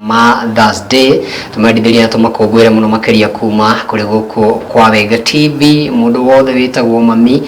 Mother's Day tũmendithĩrie na tũmakũngũĩre mũno makĩria kuma kũrĩ gũkũ kwa Wega TV. Mũndũ wothe wĩtagwo mami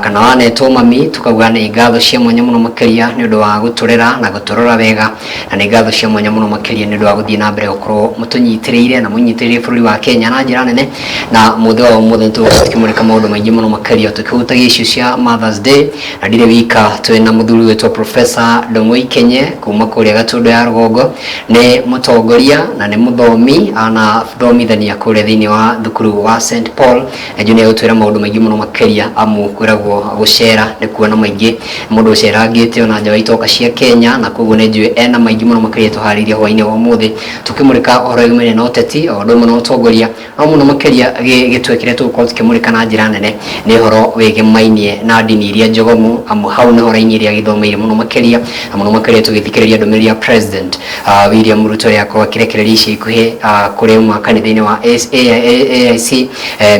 kana wanetwo mami, tukauga nĩ ngatho cia mwanya mũno makĩria nĩ ũndũ wa gũtũrera na gũtũrora wega, na nĩ ngatho cia mwanya mũno makĩria nĩ ũndũ wa gũthiĩ na mbere gũkorwo mũtũnyitĩrĩire na mũnyitĩrĩire bũrũri wa Kenya na njĩra nene. Na mũthĩ wa ũmũthĩ nĩ tũgũkorwo tũkĩmũrĩka maũndũ maingĩ mũno makĩria tũkĩhutagia icio cia Mother's Day, na ndirĩ wika, twĩna mũthuri wĩtwo Professor Ndung'u Ikenye kuma kũrĩa Gatũndũ ya Rũgongo. Nĩ mũtongoria na nĩ mũthomi, anathomithania kũrĩa thĩinĩ wa thukuru wa St Paul, na njũĩ nĩ egũtwĩra maũndũ maingĩ mũno makĩria, amu kwĩragwo gũcera nĩ kuona maingĩ. Mũndũ ũcerangĩte ona nja wa itoka cia Kenya, na koguo nĩ njũĩ ena maingĩ mũno makĩria tũharĩirie hwainĩ wa ũmũthĩ tũkĩmũrĩka ũhoro wĩgĩmaine na ũteti o ũndũ ũmwe na ũtongoria. No mũno makĩria gĩtwe kĩrĩa tũgũkorwo tũkĩmũrĩka na njĩra nene nĩ ũhoro wĩgĩmainie na ndini iria njogomu, amu hau nĩho raini ĩrĩa agĩthomeire mũno makĩria, na mũno makĩria tũgĩthikĩrĩria ndũmĩrĩri ya President William Ruto ĩrĩa akorwo akĩrekereria ica ikuhĩ kũrĩ ũmwe wa kanitha-inĩ wa AIC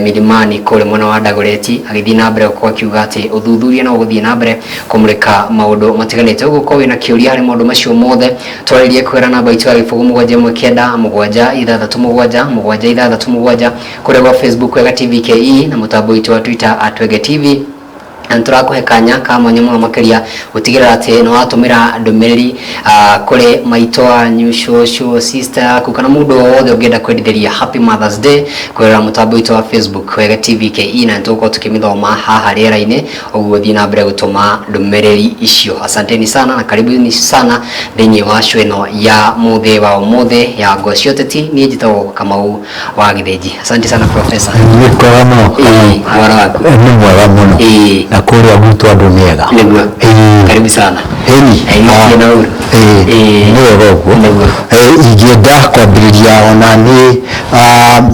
Milimani kũrĩa mwena wa Dagoretti, agĩthiĩ na mbere gũkorwo akiuga atĩ ũthuthuria no ũgũthiĩ na mbere kũmũrĩka maũndũ matiganĩte. Ũguo ũkorwo wĩna kĩũria harĩ maũndũ macio mothe, twarĩrie kũgera namba itũ ya 0 7 19 7 6 7 6 7 kũrĩa gwa Facebook Wega TV KE na mũtambo witũ wa Twitter @WegaTV. Na nĩtũrakũhe kanya ka mwanya mũno makĩria gũtigĩrĩra atĩ nĩ watũmĩra ndũmĩrĩri kũrĩ maitũ wanyu, cũcũ, sister yaku kana mũndũ o wothe ũngĩenda kwendithĩria Happy Mother's Day kũgerera mũtambo witũ wa Facebook Wega TV KE, na nĩtũgũkorwo tũkĩmĩthoma haha rĩera-inĩ. Ũguo thiĩ na mbere gũtũma ndũmĩrĩri icio. Asanteni sana na karibuni sana thĩinĩ wa show ĩno ya mũthĩ wa ũmũthĩ ya Ngo cia Ũteti. Niĩ njĩtagwo Kamau wa Gĩthĩnji. Asante sana, Professor. Nĩ kwega mũno. Ĩĩ, ũhoro waku? Nĩ mwega mũno. Na kũrĩa gwitũ andũ nĩ ega. Nĩguo. Karibu sana. Ĩni. Ĩĩ, na ũru. Ĩĩ, nĩ wega ũguo. Nĩguo. Ingĩenda kwambĩrĩria ona niĩ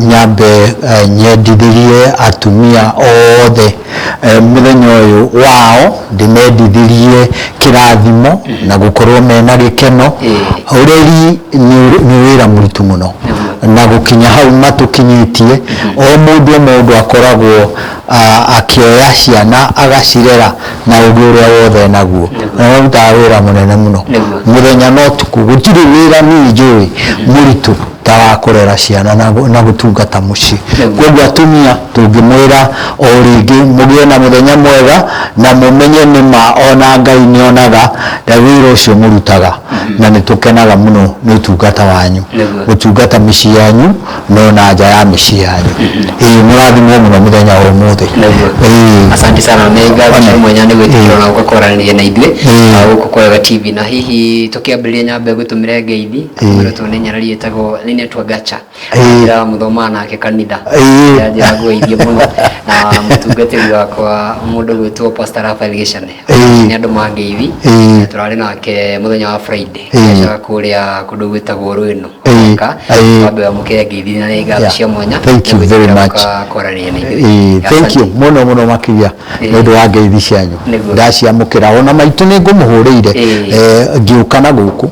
nyambe nyendithĩrie atumia othe mũthenya ũyũ wao, ndĩmendithĩrie kĩrathimo na gũkorwo mena gĩkeno. Ũreri nĩ wĩra mũritũ mũno, na gũkinya hau matũkinyĩtie, o mũndũ o mũndũ akoragwo akĩoya ciana agacirera na ũgĩ ũrĩa wothe enaguo, na marutaga wĩra mũnene mũno mũthenya na ũtukũ. Gũtirĩ wĩra niĩ njũĩ mũritũ ta wa kũrera ciana na gũtungata mũciĩ. Koguo atumia tũngĩmwĩra o rĩngĩ, mũgĩe na mũthenya mwega na mũmenye nĩ ma ona Ngai nĩ onaga na wĩra ũcio mũrutaga, na nĩ tũkenaga mũno nĩ ũtungata wanyu, gũtungata mĩciĩ yanyu no na nja ya mĩciĩ yanyu. Ĩĩ, mũrathimwo mũno mũthenya wa ũmũthĩ. Ĩĩ. Asante sana, nĩ ngatho cia mwanya nĩ gwĩtĩkĩra na gũka kwaranĩria na ithuĩ gũkũ kwa Wega TV. Na hihi tũkĩambĩrĩria, nyambe gũtũmĩre ngeithi tũmĩrĩtwo nĩ nyarari ĩtagwo Linet Wagacha, njĩra mũthomaga nake kanitha. Njĩra ngũgeithie mũno na mũtungatĩri wakwa mũndũ gwĩtwo Pastor Raphael Gĩcane. Nĩ andũ mangeithi. Tũrarĩ nake mũthenya wa Friday kĩacaga kũrĩa kũndũ gwĩtagwo Rwĩno. Wambe wamũkĩre ngeithi na nĩ ngatho cia mwanya. Thank you very much. Kwaranĩria na ithuĩ. Thank you mũno mũno makĩria nĩ ũndũ wa ngeithi cianyu. Ndaciamũkĩra, ona maitũ nĩ ngũmũhũrĩire ngĩũka na gũkũ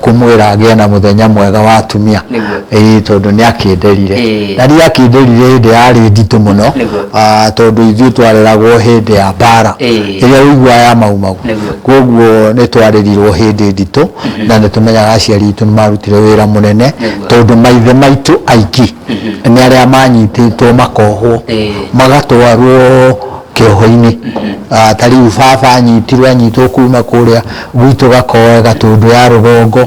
kũmwĩra agĩe na mũthenya mwega wa atumia. Ĩĩ, tondũ nĩ akĩnderire na rĩrĩa akĩnderire hĩndĩ yarĩ nditũ mũno, tondũ ithuĩ twareragwo hĩndĩ ya mbara ĩrĩa ũiguaga ya Mau Mau. Koguo nĩ twarerirwo hĩndĩ nditũ, na nĩ tũmenyaga aciari aitũ nĩ marutire wĩra mũnene, tondũ maithe maitũ aingĩ nĩ arĩa manyitĩtwo makohwo magatwarwo kĩoho-inĩ. Ta rĩu baba anyitirwo, anyitwo kuma kũrĩa gwitũ Gakoe, Gatũndũ ya Rũgongo,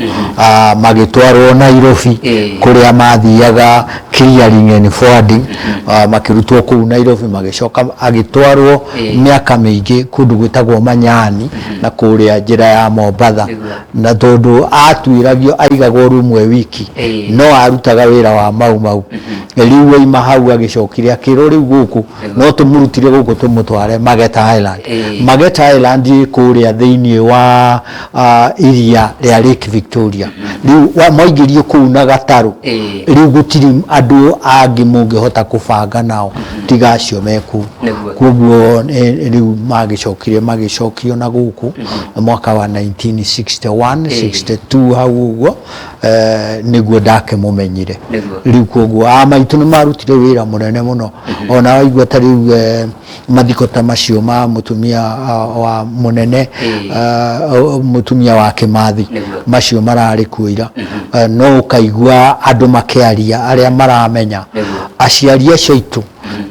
magĩtwarwo Nairobi kũrĩa mathiaga clearing and forwarding. Makĩrutwo kũu Nairobi, magĩcoka agĩtwarwo mĩaka mĩingĩ kũndũ gwĩtagwo Manyani na kũrĩa njĩra ya Mombatha. Na tondũ atuĩragio aigagwo rumu e wiki, no arutaga wĩra wa Mau Mau. Rĩu aima hau agĩcokire akĩrwo rĩu gũkũ no tũmũrutire gũkũ tũmũtware Mageta Island. Mageta Island ĩ kũrĩa thĩinĩ wa iria rĩa Lake Victoria. Rĩu mwaingĩrio kũu na gatarũ, rĩu gũtirĩ andũ angĩ mũngĩhota kũbanga nao tiga acio me kũu. Koguo rĩu magĩcokire magĩcokio na gũkũ mwaka wa 1961 62 hau ũguo, nĩguo ndakĩmũmenyire. Rĩu koguo a maitũ nĩ marutire wĩra mũnene mũno, ona waigua ta rĩu. Mathiko ta macio ma mũtumia wa mũnene, mũtumia wa Kĩmathi, macio mararĩ kuo ira, no ũkaigua andũ makĩaria arĩa maramenya aciari acio aitũ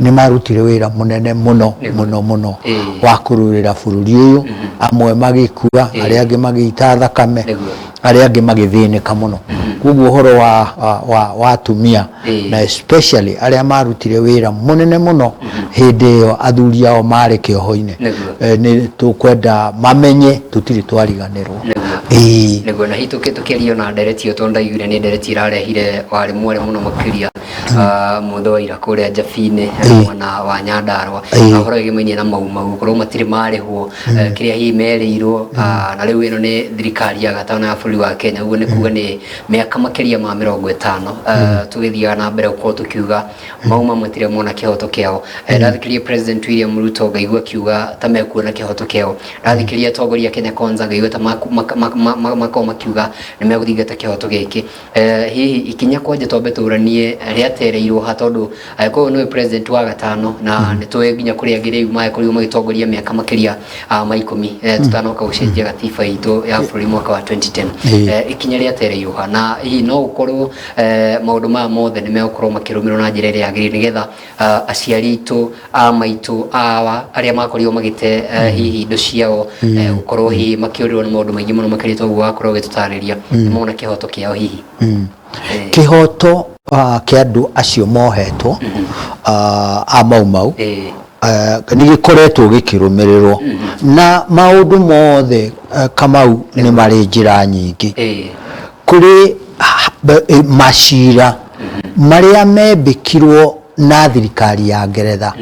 nĩ marutire wĩra mũnene mũno mũno mũno wa kũrũĩrĩra bũrũri ũyũ, amwe magĩkua, arĩa angĩ magĩita thakame, arĩa angĩ magĩthĩnĩka mũno. Koguo ũhoro wa, wa, wa, wa atumia na especially arĩa marutire wĩra mũnene mũno hĩndĩ ĩyo athuri ao marĩ kĩoho-inĩ, nĩ tũkwenda mamenye tũtirĩ twariganĩrwo. Ĩĩ. Nĩguo, na hihi tũkĩaria na ndereti ĩyo, tondũ ndaiguire nĩ ndereti ĩrarehire warĩ mwarĩ mũno makĩria, mũthĩ wa ira kũrĩa Njabi-inĩ mwena wa Nyandarua, na ũhoro wĩgĩmainie na Mau Mau gũkorwo matirĩ marĩhwo kĩrĩa hihi merĩirwo, na rĩu ĩno nĩ thirikari ya gatano ya bũrũri wa Kenya. Ũguo nĩ kuga nĩ mĩaka makĩria ma 50 tũgĩthiaga na mbere gũkorwo tũkiuga Mau Mau matirĩ mona kĩhoto kĩao. Ndathikĩrĩria President William Ruto ngaigua akiuga ta mekuona kĩhoto kĩao. Ndathikĩrĩria atongoria a Kenya Kwanza ngaigua ta makorwo makiuga nĩ megũthingata kĩhoto gĩkĩ. Hihi ikinya kwanja twambe tũranie rĩatereirwo ha, tondũ angĩkorwo nĩwe president wa gatano na nĩ tũĩ nginya kũrĩ angĩ rĩu magĩkorirwo magĩtongoria mĩaka makĩria ma 10 tũtanoka gũcenjia gatiba itũ ya bũrũri mwaka wa 2010. Ikinya rĩatereirwo ha, na hihi no gũkorwo maũndũ maya mothe nĩ megũkorwo makĩrũmĩrĩrwo na njĩra ĩrĩa yagĩrĩire, nĩgetha aciari aitũ, a maitũ, awa arĩa makorirwo magĩte hihi indo ciao, gũkorwo hihi makĩũrĩrwo nĩ maũndũ maingĩ mũno makĩria toguo wakorwo ũgĩtũtarĩria, nĩ mona kĩhoto kĩao hihi? Kĩhoto kĩa andũ acio mohetwo a Mau Mau nĩ gĩkoretwo gĩkĩrũmĩrĩrwo na maũndũ mothe, Kamau, nĩ marĩ njĩra nyingĩ. Kũrĩ macira marĩa membĩkirwo na thirikari ya Ngeretha,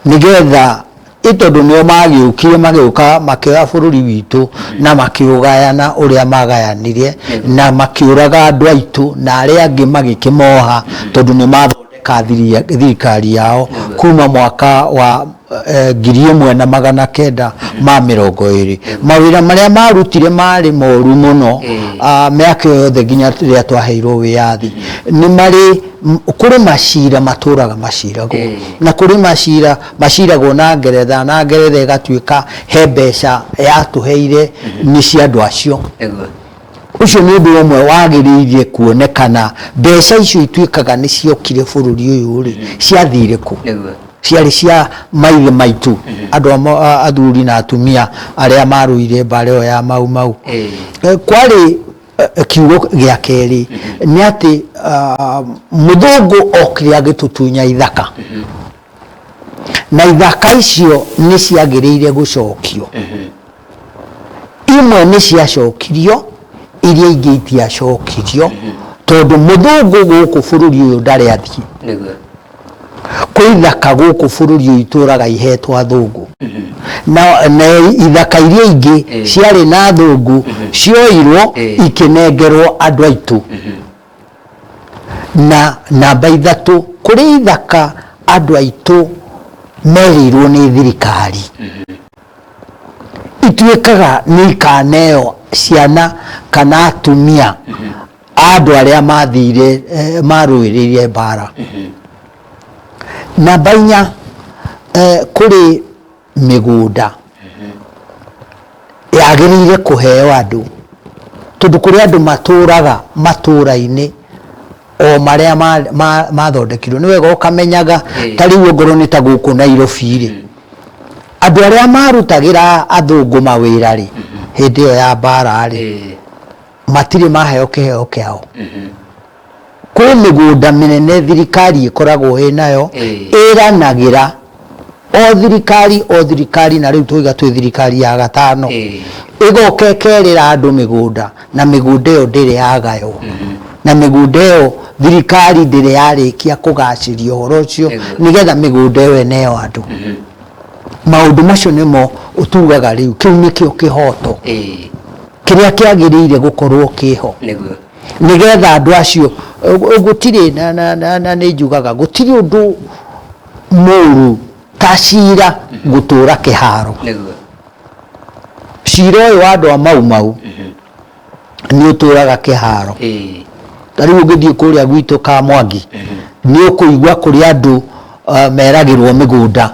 nĩgetha tondũ nĩo magĩũkire, magĩũka makĩoya bũrũri witũ na makĩũgayana ũrĩa magayanire na makĩũraga andũ aitũ na arĩa angĩ magĩkĩmoha, tondũ nĩ mathondeka thirikari yao kuma mwaka wa 1920. Mawĩra marĩa marutire marĩ moru mũno mĩaka ĩyo yothe nginya rĩrĩa twaheirwo wĩyathi. Nĩ marĩ kũrĩ macira matũraga maciragwo, na kũrĩ macira maciragwo na Ngeretha, na Ngeretha ĩgatuĩka he mbeca yatũheire nĩ cia andũ acio. Ũcio nĩ ũndũ ũmwe wagĩrĩire kuonekana, mbeca icio ituĩkaga nĩ ciokire bũrũri ũyũ rĩ, ciathire kũ? Ciarĩ cia maithe maitũ, andũ athuri na atumia arĩa marũire mbara ĩyo ya Mau Mau. Kwarĩ kiugo gĩa kerĩ nĩ atĩ mũthũngũ okire agĩtũtunya ithaka, na ithaka icio nĩ ciagĩrĩire gũcokio. Imwe nĩ ciacokirio, iria ingĩ itiacokirio, tondũ mũthũngũ gũkũ bũrũri ũyũ ndarĩ athiĩ. Kwĩ ithaka gũkũ bũrũri ũyũ itũraga ihetwo athũngũ, na ithaka iria ingĩ ciarĩ na athũngũ cioirwo ikĩnengerwo andũ aitũ. Na namba ithatũ, kũrĩ ithaka andũ aitũ merĩirwo nĩ thirikari ituĩkaga nĩ ikaneo ciana kana atumia a andũ arĩa mathire, marũĩrĩire mbara. Namba inya, kũrĩ mĩgũnda yagĩrĩire kũheo andũ, tondũ kũrĩ andũ matũraga matũra-inĩ o marĩa mathondekirwo. Nĩ wega ũkamenyaga, ta rĩu ongorwo nĩ ta gũkũ Nairobi rĩ, andũ arĩa marutagĩra athũngũ mawĩra rĩ, hĩndĩ ĩyo ya mbara rĩ, matirĩ maheo kĩheo kĩao. Kwĩ mĩgũnda mĩnene thirikari ĩkoragwo ĩnayo, ĩranagĩra o thirikari o thirikari, na rĩu tũiga twĩ thirikari ya gatano, ĩgoka ĩkerĩra andũ mĩgũnda, na mĩgũnda ĩyo ndĩrĩ yagaywo, na mĩgũnda ĩyo thirikari ndĩrĩ yarĩkia kũgacĩria ũhoro ũcio nĩgetha mĩgũnda ĩyo ĩneo andũ. Maũndũ macio nĩmo tugaga rĩu kĩu nĩkĩo kĩhoto kĩrĩa kĩagĩrĩire gũkorwo kĩho, nĩgetha andũ acio gũtirĩ na nĩ njugaga gũtirĩ ũndũ mũru ta cira gũtũra kĩharo. Cira ũyũ wa andũ a Mau Mau nĩ ũtũraga kĩharo. Ta rĩu ũngĩthiĩ kũrĩa gwitũ Kamwangi, nĩ ũkũigua kũrĩ andũ Meragĩrwo mĩgũnda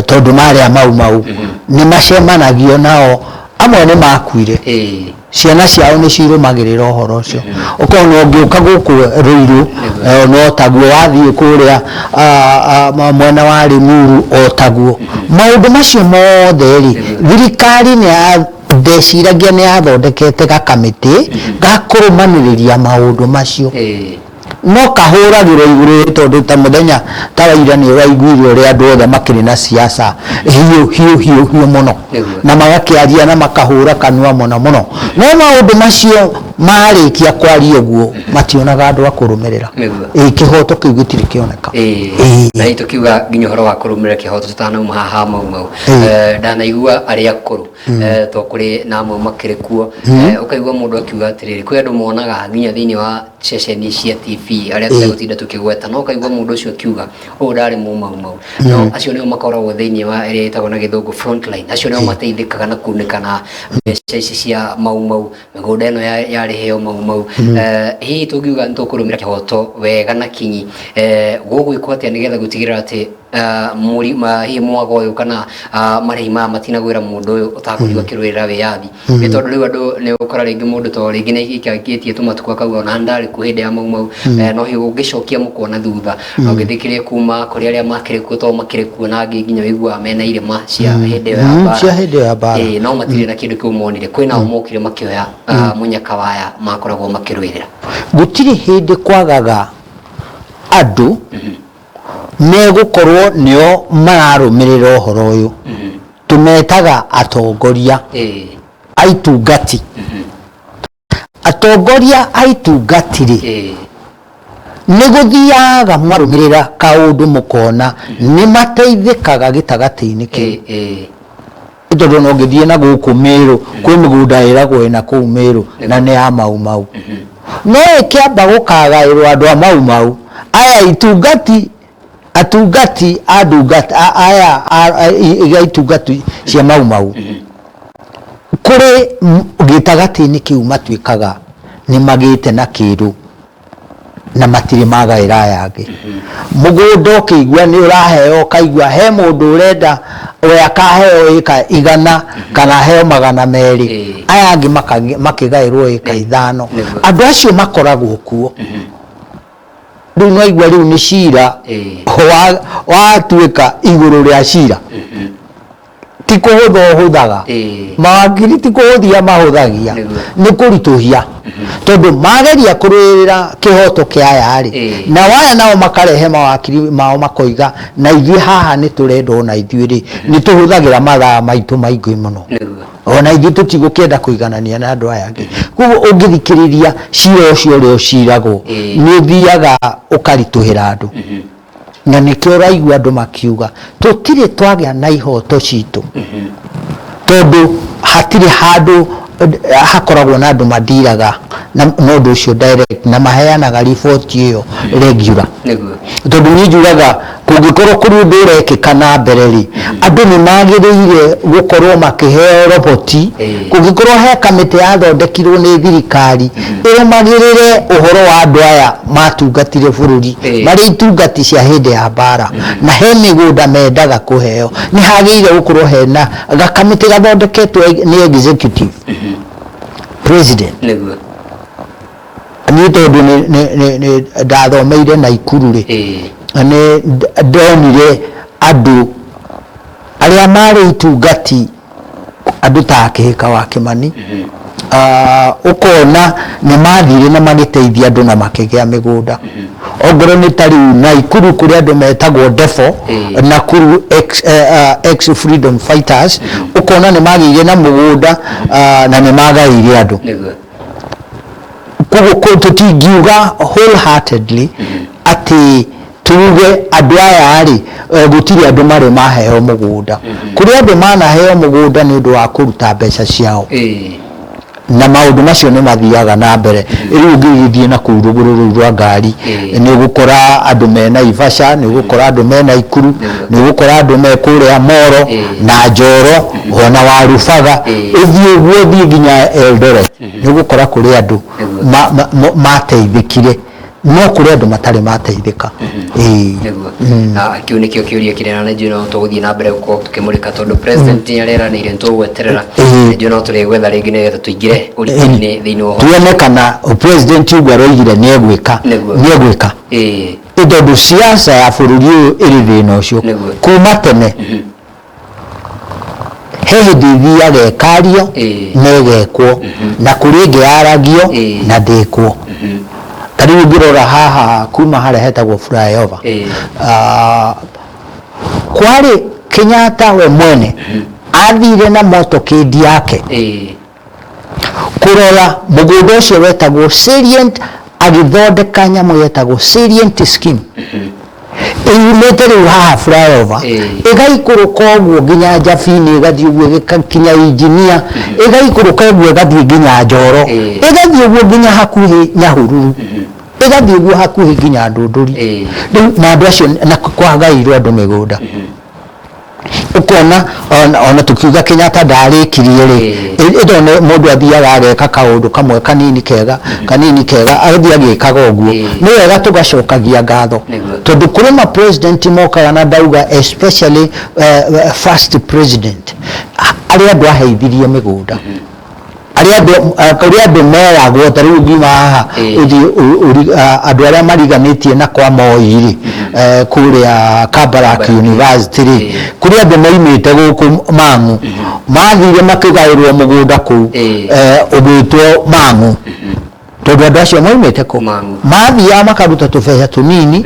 tondũ marĩ a Mau Mau, nĩ macemanagio nao, amwe nĩ makuire, ciana ciao nĩ cirũmagĩrĩra ũhoro ũcio. Ũkona ũngĩũka gũkũ Rũirũ no taguo, wathiĩ kũrĩa mwena wa Limuru o taguo. Maũndũ macio mothe rĩ, thirikari nĩ ya ndeciragia nĩ yathondekete gakamĩtĩ ga kũrũmanĩrĩria maũndũ macio, no kahũragĩrwo igũrũ, tondũ ta mũthenya ta wa ira nĩ ũraiguire ũrĩa andũ othe makĩrĩ na siasa hiũ hiũ hiũ hiũ mũno, na magakĩaria na makahũra kanua mũno mũno, no maũndũ macio marĩkia kwaria ũguo mationaga andũ a kũrũmĩrĩra. Ĩĩ, kĩhoto kĩu gĩtirĩ kĩoneka. Na hihi tũkiuga nginya ũhoro wa kũrũmĩrĩra kĩhoto tũtanauma haha Mau Mau, ndanaigua arĩa akũrũ, to kũrĩ na amwe makĩrĩ kuo, ũkaigua mũndũ akiuga atĩrĩrĩ, kwĩ andũ monaga nginya thĩinĩ wa ceceni cia TV arĩa tũtegũtinda tũkĩgweta, no ũkaigua mũndũ ũcio akiuga ũyũ ndarĩ mũmaumau, no acio nĩo makoragwo thĩinĩ wa ĩrĩa ĩtagwo na gĩthũngũ frontline, acio nĩo mateithĩkaga na kunĩka na mbeca ici cia Mau Mau, mĩgũnda ĩno yarĩheo Mau Mau. Hihi tũngiuga nĩ tũkũrũmĩrĩra kĩhoto wega na kinyi, gũgwĩkwo atĩa nĩgetha gũtigĩrĩra atĩ hihi mwago ũyũ kana marĩhi maya matinagwĩra mũndũ ũyũ ũtakũigua akĩrũĩrĩra wĩyathi? Nĩ tondũ rĩu andũ nĩ ũgũkora rĩngĩ mũndũ to rĩngĩ nĩ aikangĩtie tũmatukũ akauga ona ndarĩ kuo hĩndĩ ya Mau Mau. No hihi ũngĩcokia mũkwa na thutha na ũngĩthikĩrĩria kuma kũrĩ arĩa makĩrĩ kuo, to makĩrĩ kuo na angĩ nginya ũiguaga mena irema cia hĩndĩ ĩyo ya mbara. Cia hĩndĩ ĩyo ya mbara. Ĩĩ, no matirĩ na kĩndũ kĩu monire. Kwĩ nao mokire makĩoya mũnyaka wa aya makoragwo makĩrũĩrĩra. Gũtirĩ hĩndĩ kwagaga andũ megũkorwo nĩo mararũmĩrĩra ũhoro ũyũ. Tũmetaga atongoria a itungati. Atongoria a itungati rĩ, nĩ gũthiaga mwarũmĩrĩra kaũndũ mũkona nĩ mateithĩkaga gĩtagatĩ-inĩ kĩu. Nĩ tondũ ona ũngĩthiĩ na gũkũ Mĩrũ, kwĩ mĩgũnda ĩragwo ĩna kũu Mĩrũ na nĩ ya Mau Mau. No ĩkĩamba gũkagaĩrwo andũ a Mau Mau, aya itungati, atungati a ndungata, aya a itungati cia Mau Mau, kũrĩ gĩtagatĩ-inĩ kĩu matuĩkaga nĩ magĩte na kĩndũ na matirĩ magaĩra aya angĩ. Mũgũnda ũkĩigua nĩ ũraheo, ũkaigua he mũndũ ũrenda we akaheo ĩka 100 kana aheo 200, aya angĩ makĩgaĩrwo ĩka 5. Andũ acio makoragwo kuo. Rĩu nĩwaigua rĩu nĩ cira watuĩka igũrũ rĩa cira. Ti kũhũtha ũhũthaga, mawakiri ti kũhũthia mahũthagia, nĩ kũritũhia, tondũ mageria kũrũĩrĩra kĩhoto kĩa aya rĩ, nao aya nao makarehe mawakiri mao makoiga na ithuĩ haha nĩ tũrenda, ona ithuĩ rĩ nĩ tũhũthagĩra mathaa maitũ maingĩ mũno, ona ithuĩ tũtigũkĩenda kũiganania na andũ aya angĩ. Koguo ũngĩthikĩrĩria cira ũcio ũrĩa ũciragwo, nĩ ũthiaga ũkaritũhĩra andũ, na nĩkĩo ũraigua andũ makiuga tũtirĩ twagĩa na ihoto citũ, tondũ hatirĩ handũ hakoragwo na andũ mandiraga na ũndũ ũcio direct na maheanaga riboti ĩyo regular. Tondũ niĩ njugaga kũngĩkorwo kũrĩ ũndũ ũrekĩka na mbere rĩ, andũ nĩ magĩrĩire gũkorwo makĩheo roboti. Kũngĩkorwo he kamĩtĩ yathondekirwo nĩ thirikari ĩrũmagĩrĩre ũhoro wa andũ aya matungatire bũrũri marĩ itungati cia hĩndĩ ya mbara, na he mĩgũnda mendaga kũheo, nĩ hagĩrĩire gũkorwo hena gakamĩtĩ gathondeketwo nĩ executive president. Niĩ tondũ nĩ ndathomeire Naikuru rĩ, nĩ ndonire andũ arĩa marĩ itungati, andũ ta Kĩhĩka wa Kĩmani, ũkona nĩ mathire na magĩteithia andũ na makĩgĩa mĩgũnda. Ongorwo nĩ ta rĩu Naikuru kũrĩ andũ metagwo Defo, Nakuru ex freedom fighters, ũkona nĩ magĩire na mũgũnda na nĩ magaĩire andũ. Koguo tũtingiuga wholeheartedly atĩ tuge andũ aya rĩ, gũtirĩ andũ marĩ maheo mũgũnda. Kũrĩ andũ manaheo mũgũnda nĩ ũndũ wa kũruta mbeca ciao, na maũndũ macio nĩ mathiaga na mbere. Rĩu ũngĩgĩthiĩ na kũu rũgũrũ rũu rwa ngari, nĩ ũgũkora andũ me Naivasha, nĩ ũgũkora andũ me Naikuru, nĩ ũgũkora andũ me kũrĩa Moro na Njoro ona Warubaga, ũthiĩ ũguo ũthiĩ nginya Eldoret, nĩ ũgũkora kũrĩ andũ mateithĩkire. No kũrĩ andũ matarĩ mateithĩka. Ĩĩ. Nĩguo. Na kĩu nĩkĩo kĩũria kĩrĩa na nĩnjũĩ no tũgũthiĩ na mbere gũkorwo tũkĩmũrĩka tondũ president nĩ areranĩire nĩ tũgweterera. Nĩnjũĩ no tũrĩgwetha rĩngĩ nĩgetha tũingĩre ũritũ-inĩ thĩinĩ wa ũhoro. Tuone kana president ũguo aroigire nĩ egwĩka. Nĩ egwĩka. Ĩ tondũ siasa ya bũrũri ũyũ ĩrĩ thĩna ũcio. Kuma tene. He hĩndĩ ĩthiaga ĩkario na ĩgekwo, na kũrĩ ĩngĩ yaragio na ndĩkwo. Ta rĩu ũngĩrora haha kuma harĩa hetagwo flyover, kwarĩ Kenyatta we mwene athire na motorcade yake kũrora mũgũnda ũcio wetagwo Salient, agĩthondeka nyamũ yetagwo Salient Scheme ĩyumĩte rĩu haha flyover ĩgaikũrũka ũguo nginya Njabini, ĩgathiĩ ũguo ĩgakinya Engineer, ĩgaikũrũka ũguo ĩgathiĩ nginya Njoro, ĩgathiĩ ũguo nginya hakuhĩ Nyahururu, ĩgathiĩ ũguo hakuhĩ nginya Ndũndũri. Rĩu na andũ acio na kwagaĩirwo andũ mĩgũnda, ũkona ona tũkiuga Kenyatta ndarĩkirie rĩ, ĩndĩ ona mũndũ athiaga ageka kaũndũ kamwe kanini kega, kanini kega, agathiĩ agĩkaga ũguo. Nĩ wega tũgacokagia ngatho tondũ kũrĩ ma president mokaga na ndauga especially first president arĩa andũ aheithirie mĩgũnda, arĩa andũ kũrĩ andũ meragwo ta rĩu ngiuma haha ũthiĩ andũ arĩa mariganĩtie na kwa Moi rĩ, kũrĩa Kabarak University rĩ, kũrĩ andũ maimĩte gũkũ Mang'u mathire makĩgaĩrwo mũgũnda kũu ũgĩtwo Mang'u tondũ andũ acio maumĩte kũ? Mang'u. Mathiaga makaruta tũbeca tũnini,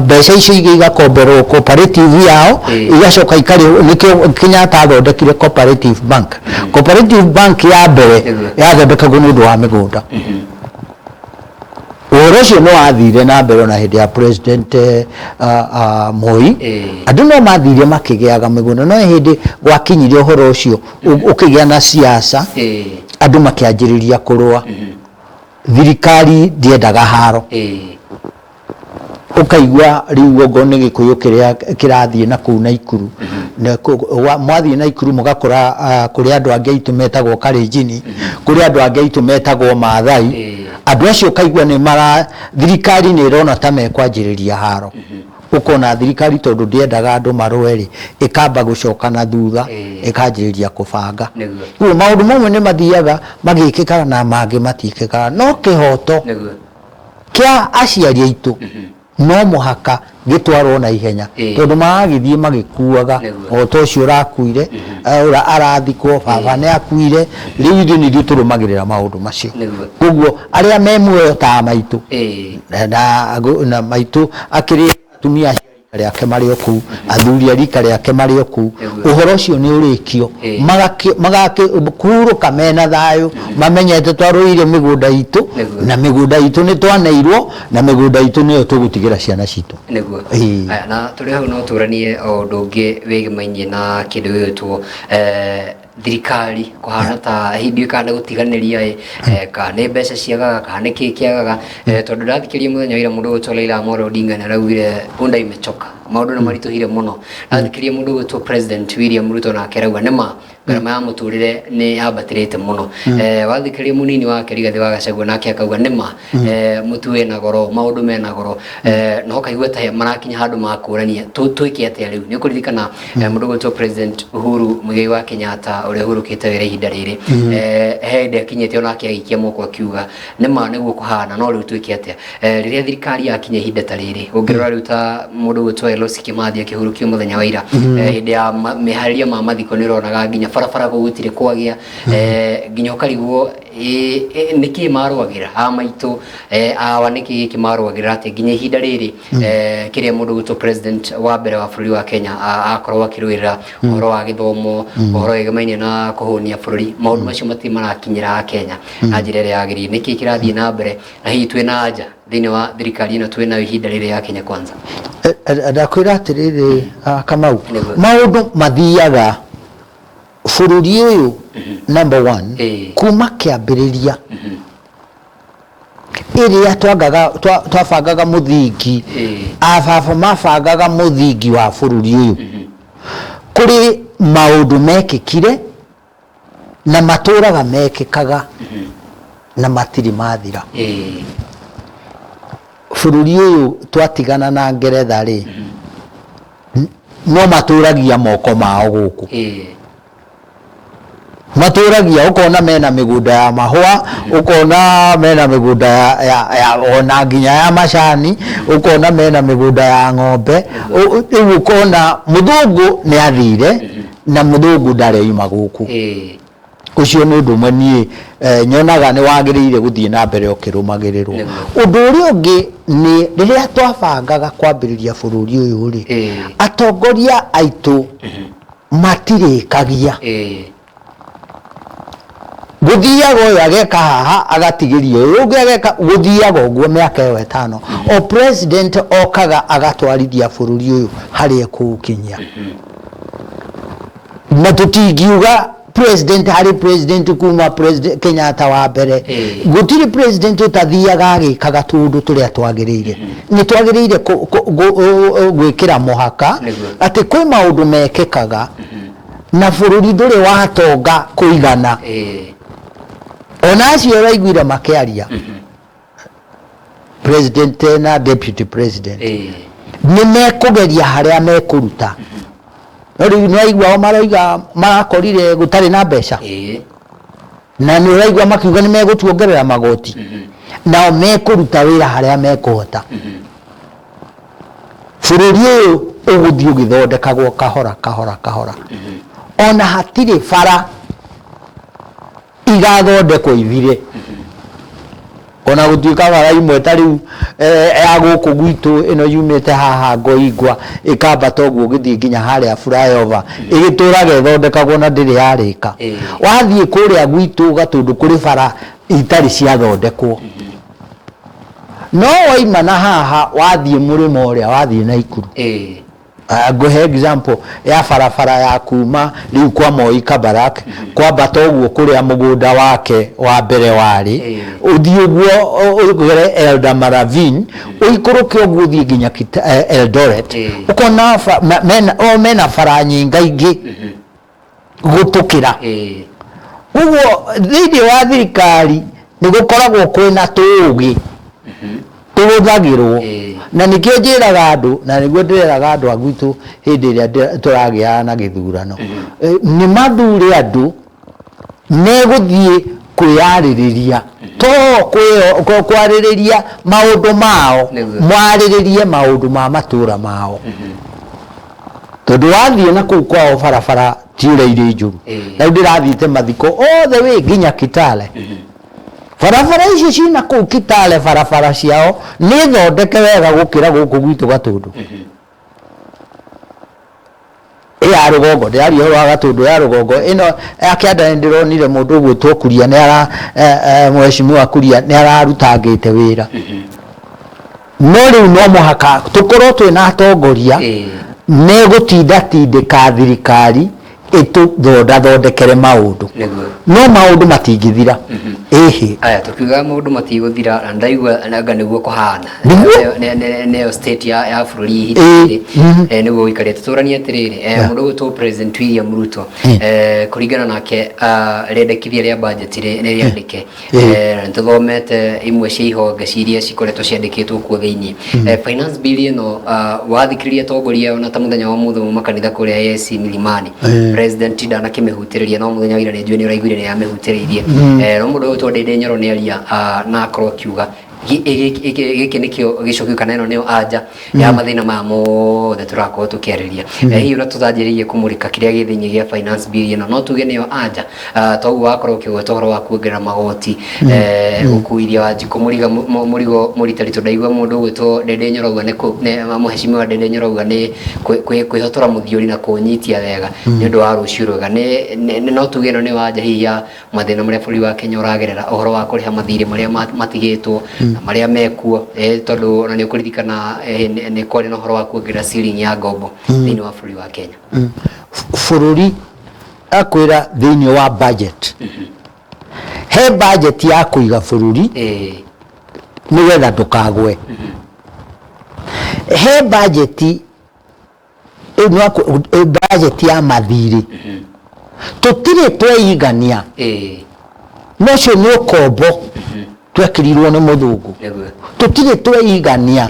mbeca icio ingĩ igakomberwo cooperative yao, igacoka ikarĩhwo. Nĩkĩo Kenyatta athondekire cooperative bank. Cooperative bank ya mbere yathondekagwo nĩ ũndũ wa mĩgũnda. Ũhoro ũcio nĩ wathire na mbere ona hĩndĩ ya president Moi. Andũ no mathire makĩgĩaga mĩgũnda, no hĩndĩ gwakinyire ũhoro ũcio ũkĩgĩa na siasa, andũ makĩanjĩrĩria kũrũa. Thirikari ndĩendaga haro. Ũkaigua rĩu okorwo nĩ Gĩkũyũ kĩrĩa kĩrathiĩ na kũu Naikuru, mwathiĩ Naikuru mũgakora kũrĩ andũ angĩ aitũ metagwo Kalenjin, kũrĩ andũ angĩ aitũ metagwo Maathai. Andũ acio ũkaigua nĩ mara, thirikari nĩ ĩrona ta mekwanjĩrĩria haro. Ũkona thirikari tondũ ndĩendaga andũ marũe rĩ, ĩkamba gũcoka na thutha, ĩkanjĩrĩria kũbanga. Koguo maũndũ mamwe nĩ mathiaga magĩkĩkaga na mangĩ matiĩkĩkaga. No kĩhoto kĩa aciari aitũ no mũhaka gĩtwarwo na ihenya tondũ maragĩthiĩ magĩkuaga o ta ũcio ũrakuire, arathikwo, baba nĩ akuire, rĩu ithuĩ nĩ ithuĩ tũrũmagĩrĩra maũndũ macio. Koguo arĩa me muoyo ta maitũ na maitũ akĩrĩ atumia acio a rika rĩake marĩ o kũu, athuri a rika rĩake marĩ o kũu, ũhoro ũcio nĩ ũrĩkio, magakĩhurũka mena thayũ, mamenyete twarũire mĩgũnda itũ, na mĩgũnda itũ nĩ twaneirwo, na mĩgũnda itũ nĩyo tũgũtigĩra ciana citũ. Nĩguo. Aya, na tũrĩ hau no tũranie o ũndũ ũngĩ wĩgĩmainie na kĩndũ gĩgwĩtwo thirikari kũhana ta hihi ndiũĩ kana nĩ gũtiganĩria ĩ, kana nĩ mbeca ciagaga kana nĩ kĩĩ kĩagaga, tondũ ndathikĩrĩria mũthenya wa ira mũndũ ũgwĩtwo Raila Amolo Odinga nĩ araugire punda imechoka, maũndũ nĩ maritũhire mũno. Ndathikĩrĩria mũndũ ũgwĩtwo President William Ruto nake arauga nĩ ma ngarama ya mũtũrĩre nĩ yambatĩrĩte mũno. Wathikĩrĩria mũnini wake Rigathĩ wa Gachagua nake akauga nĩ ma mũtu wĩna goro, maũndũ mena goro, na ũkaigua ta marakinya handũ makũrania twĩke atĩa rĩu. Nĩ ũkũririkana mũndũ ũgwĩtwo President Uhuru Muigai wa Kenyatta ũrĩa ũhurũkĩte wĩra ihinda rĩrĩ, he hĩndĩ akinyĩte onake agĩikia moko akiuga nĩ ma nĩguo kũhana no rĩu twĩke atĩa. Rĩrĩa thirikari yakinya ihinda ta rĩrĩ, ũngĩrora rĩu ta mũndũ ũgwĩtwo Elosi Kimathi akĩhurũkio mũthenya wa ira, hĩndĩ ya meharĩria ma mathiko nĩ ũronaga nginya barabara kũu gũtirĩ kwagĩa, nginya ũkarigwo nĩkĩ marũagĩrĩra a maitũ, awa nĩkĩ gĩkĩ marũagĩrĩra atĩ nginya ihinda rĩrĩ, kĩrĩa mũndũ ũgwĩtwo president wa mbere wa bũrũri wa Kenya akorwo akĩrũĩrĩra ũhoro wa gĩthomo, ũhoro wĩgĩmainie na kũhũnia bũrũri, maũndũ macio matirĩ marakinyĩra Akenya na njĩra ĩrĩa yagĩrĩire. Nĩkĩ kĩrathiĩ na mbere na hihi twĩna anja thĩinĩ wa thirikari ĩno twĩnayo ihinda rĩrĩ ya Kenya Kwanza? Ndakwĩra atĩrĩrĩ, Kamau, maũndũ mathiaga bũrũri ũyũ number one kuma kĩambĩrĩria ĩrĩa twangaga twabangaga mũthingi, ababa mabangaga mũthingi wa bũrũri ũyũ, kũrĩ maũndũ mekĩkire na matũraga mekĩkaga na matirĩ mathira. Bũrũri ũyũ twatigana na Ngeretha rĩ, no matũragia moko mao gũkũ. Matũragia, ũkona mena mĩgũnda ya mahũa, ũkona mena mĩgũnda ya, ya, ya ona nginya ya macani, ũkona mena mĩgũnda ya ng'ombe. Rĩu ũkona mũthũngũ nĩ athire na mũthũngũ ndarĩ aima gũkũ. Ũcio nĩ ũndũ ũmwe niĩ eh, nyonaga nĩ wagĩrĩire gũthiĩ na mbere ũkĩrũmagĩrĩrwo. Ũndũ ũrĩa ũngĩ nĩ rĩrĩa twabangaga kwambĩrĩria bũrũri ũyũ rĩ, atongoria aitũ matirĩkagia. Gũthiaga ũyũ ageka haha agatigĩria ũyũ ũngĩ ageka, gũthiaga ũguo mĩaka ĩyo ĩtano. O president okaga agatwarithia bũrũri ũyũ harĩa ekũũkinyia. Na tũtingiuga president harĩ president kuma president Kenyatta wa mbere, gũtirĩ president ũtathiaga agĩkaga tũũndũ tũrĩa twagĩrĩire. Nĩ twagĩrĩire gwĩkĩra mũhaka atĩ kwĩ maũndũ mekĩkaga na bũrũri ndũrĩ watonga kũigana. Ona acio ũraiguire makĩaria, president na deputy president, nĩ mekũgeria harĩa mekũruta, no rĩu nĩ waigua o maroiga marakorire gũtarĩ na mbeca, na nĩ ũraigua makiuga nĩ megũtuongerera magoti. Nao mekũruta wĩra harĩa mekũhota. Bũrũri ũyũ ũgũthiĩ ũgĩthondekagwo kahora kahora kahora. Ona hatirĩ bara igathondekwo ithire, ona gũtuĩka bara imwe ta rĩu ya gũkũ gwitũ ĩno yumĩte haha Ngoingwa ĩkambata ũguo ũgĩthiĩ nginya harĩa flyover ĩgĩtũraga ĩthondekagwo na ndĩrĩ yarĩka. Wathiĩ kũrĩa gwitũ Gatũndũ kũrĩ bara itarĩ ciathondekwo, no waima na haha wathiĩ mũrĩmo ũrĩa wathiĩ Naikuru, ngũhe example ya barabara ya kuma rĩu kwa Moi Kabarak kwambata ũguo kũrĩa mũgũnda wake wa mbere warĩ, ũthiĩ ũguo ũgere Eldama Ravine, ũikũrũke ũguo ũthiĩ nginya Eldoret, ũkona o mena bara nyingaingĩ gũtũkĩra. Ũguo thĩinĩ wa thirikari nĩ gũkoragwo kwĩna tũũgĩ tũhũthagĩrwo, na nĩkĩo njĩraga andũ, na nĩguo ndĩreraga andũ a gwitũ hĩndĩ ĩrĩa tũragĩaga na gĩthurano, nĩ mathure andũ megũthiĩ kwĩyarĩrĩria, to kwarĩrĩria maũndũ mao, marĩrĩrie maũndũ ma matũra mao. Tondũ wathiĩ na kũu kwao barabara ti ũrĩa irĩ njũru. Na rĩu ndĩrathiĩte mathiko othe wĩ nginya Kitale. Barabara icio cina kũu Kitale, barabara ciao nĩ thondeke wega gũkĩra gũkũ gwitũ Gatũndũ. Ĩ ya rũgongo, ndĩraria ũhoro wa Gatũndũ ya rũgongo, ĩno ya kĩanda nĩ ndĩronire mũndũ ũgwĩtwo Kuria nĩ ara mheshimiwa Kuria nĩ ararutangĩte wĩra. No rĩu no mũhaka tũkorwo twĩ na atongoria megũtindatindĩka thirikari ĩtũthondathondekere maũndũ. No maũndũ matingĩthira. Ĩhĩ. Aya, tũkiugaga maũndũ matigũthira na ndaigua anga nĩguo kũhana. Nĩyo state ya bũrũri ihinda rĩrĩ nĩguo gũikarĩte. Tũranie atĩrĩrĩ, mũndũ ũgwĩtwo President William Ruto, kũringana nake, rĩendekithia rĩa budget nĩ rĩandĩke. Nĩ tũthomete imwe cia ihonge iria cikoretwo ciandĩkĩtwo kuo thĩinĩ. Finance bill ĩno, wathikĩrĩria atongoria ona ta mũthenya wa ũmũthĩ mauma kanitha kũrĩa AIC Milimani, president ndanakĩmĩhutĩrĩria, no mũthenya wa ira nĩ njũĩ nĩ ũraiguire nĩ amĩhutĩrĩirie. No mũndũ ũgwĩtwo Ndĩndĩ Nyoro nĩ aria, na akorwo akiuga gĩkĩ nĩkĩo gĩcokio kana ĩno nĩyo anja ya mathĩna maya mothe tũrakorwo tũkĩarĩria. Hihi ũrĩa tũtanjĩrĩirie kũmũrĩka kĩrĩa gĩ thĩinĩ gĩa finance bill ĩno, no tuge nĩyo anja? Toguo wakorwo ũkĩgweta ũhoro wa kuongerera magoti, gũkuithia Wanjikũ mũriga mũrigo mũritaritũ, ndaigua mũndũ ũgwĩtwo Ndĩndĩ Nyoro auga nĩ mheshimiwa Ndĩndĩ Nyoro auga nĩ kwĩhotora mũthiori na kũũnyitia wega nĩ ũndũ wa rũciũ rwega. No tuge ĩno nĩyo anja hihi ya mathĩna marĩa bũrũri wa Kenya ũragerera, ũhoro wa kũrĩha mathirĩ marĩa matigĩtwo na marĩa mekuo, tondũ ona nĩ ũkũririkana nĩ kwarĩ na ũhoro wa kuongerera ceiling ya ngombo thĩinĩ wa bũrũri wa Kenya. Bũrũri akwĩra thĩinĩ wa budget, he budget ya kũiga bũrũri nĩgetha ndũkagwe, he budget budget ya mathirĩ tũtirĩ tweigania, no ũcio nĩ ũkombo. Twekĩrirwo nĩ mũthũngũ. Tũtirĩ tweigania.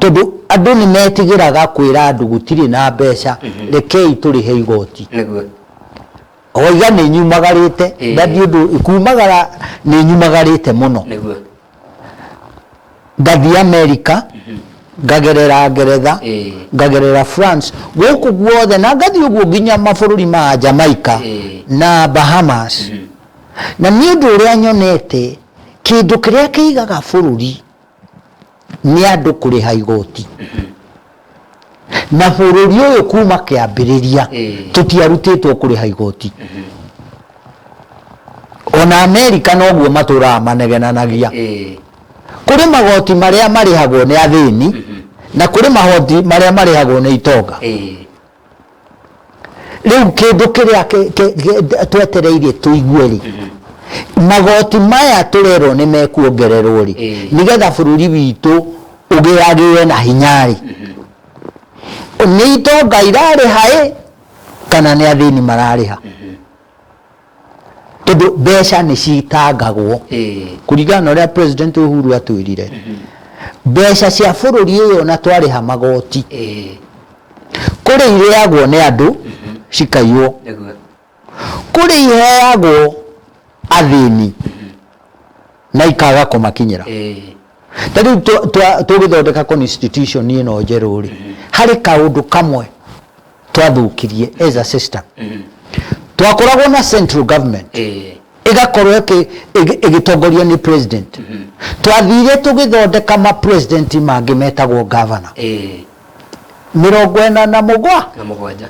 Tondũ andũ nĩ metigĩraga kwĩra andũ gũtirĩ na mbeca, rekei tũrĩhe igoti. Waiga nĩ nyumagarĩte, na ndi ũndũ kumagara nĩ nyumagarĩte mũno. Ngathiĩ Amerika, ngagerera Ngeretha, ngagerera France, gũkũ guothe, na ngathiĩ ũguo nginya mabũrũri ma Jamaica na Bahamas. Na nĩ ũndũ ũrĩa nyonete, kĩndũ kĩrĩa kĩigaga bũrũri nĩ andũ kũrĩha igoti. Na bũrũri ũyũ kuma kĩambĩrĩria tũtiarutĩtwo kũrĩha igoti. Ona Amerika noguo matũraga manegenanagia. Kũrĩ magoti marĩa marĩhagwo nĩ athĩni na kũrĩ magoti marĩa marĩhagwo nĩ itonga. Rĩu kĩndũ kĩrĩa twetereire tũigue rĩ, magoti maya tũrerwo nĩ mekuongererwo rĩ, nĩgetha bũrũri witũ ũgĩagĩe na hinya rĩ, nĩ itonga irarĩha ĩ kana nĩ athĩni mararĩha? Tondũ mbeca nĩ citangagwo kũringana na ũrĩa President Uhuru atwĩrire, mbeca cia bũrũri ũyũ ona twarĩha magoti, kũrĩ irĩagwo nĩ andũ cikaiywo, kũrĩ iheagwo athĩni na ikaga kũmakinyĩra. Ta rĩu tũgĩthondeka constitution ĩno njerũ rĩ, harĩ kaũndũ kamwe twathũkirie as a system. Twakoragwo na central government ĩgakorwo ĩgĩtongorio nĩ president. Twathire tũgĩthondeka ma president mangĩ metagwo governor 47. Na mũgwanja.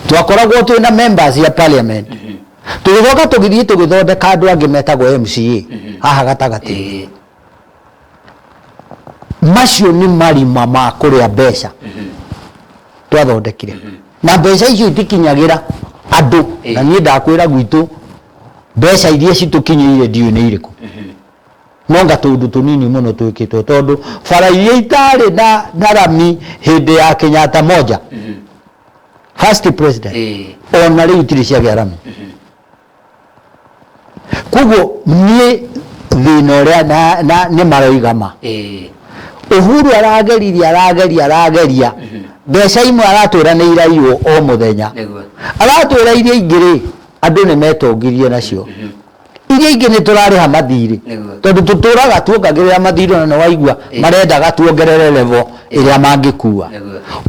Twakoragwo twĩ na members ya parliament. Tũgĩcoka tũgĩthiĩ tũgĩthondeka andũ angĩ metagwo MCA haha gatagatĩ. Macio nĩ marima ma kũrĩa mbeca twathondekire, na mbeca icio itikinyagĩra andũ. Na niĩ ndakwĩra gwitũ mbeca iria citũkinyĩire ndiũĩ nĩ irĩkũ, no nga tũũndũ tũnini mũno twĩkĩtwo, tondũ bara iria itarĩ na rami hĩndĩ ya Kenyatta moja first president, ona rĩu itirĩ ciagĩa rami. Koguo niĩ thĩna ũrĩa na nĩ maroiga ma Uhuru arageririe, arageria, arageria, mbeca imwe aratwĩra nĩ iraiywo o mũthenya. Aratwĩra iria ingĩ rĩ, andũ nĩ metongirie nacio, iria ingĩ nĩ tũrarĩha mathirĩ, tondũ tũtũraga tuongagĩrĩra mathirĩ, ona nĩ waigua marendaga tuongerere level ĩrĩa mangĩkua.